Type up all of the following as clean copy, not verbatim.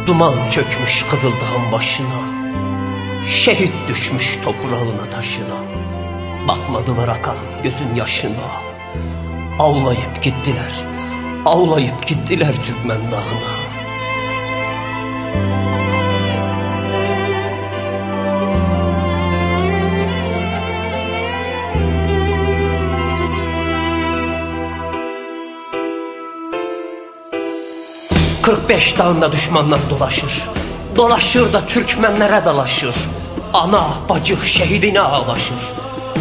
Duman çökmüş Kızıldağ'ın başına. Şehit düşmüş toprağına taşına. Bakmadılar akan gözün yaşına. Avlayıp gittiler, avlayıp gittiler Türkmen dağına. 45 dağında düşmanlar dolaşır. Dolaşır da Türkmenlere dalaşır. Ana, bacı şehidine ağlaşır.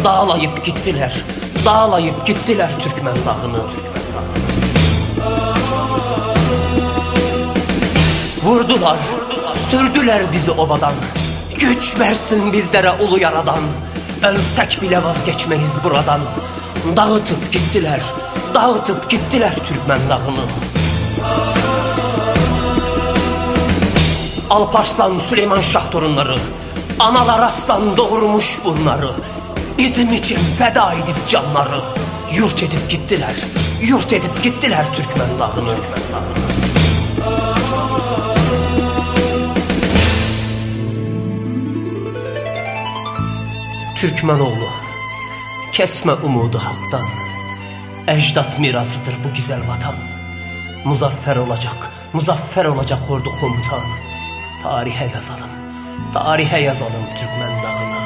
Dağlayıp gittiler, dağlayıp gittiler Türkmen dağını. Türkmen dağını. Vurdular, sürdüler bizi obadan. Güç versin bizlere ulu yaradan. Ölsek bile vazgeçmeyiz buradan. Dağıtıp gittiler, dağıtıp gittiler Türkmen dağını. Alparslan Süleyman Şah torunları, analar aslan doğurmuş bunları. Bizim için feda edip canları, yurt edip gittiler, yurt edip gittiler Türkmen dağını. Türkmen dağını. Türkmen oğlu, kesme umudu haktan. Ecdat mirasıdır bu güzel vatan. Muzaffer olacak, muzaffer olacak ordu komutan. Tarihe yazalım, tarihe yazalım Türkmen dağını.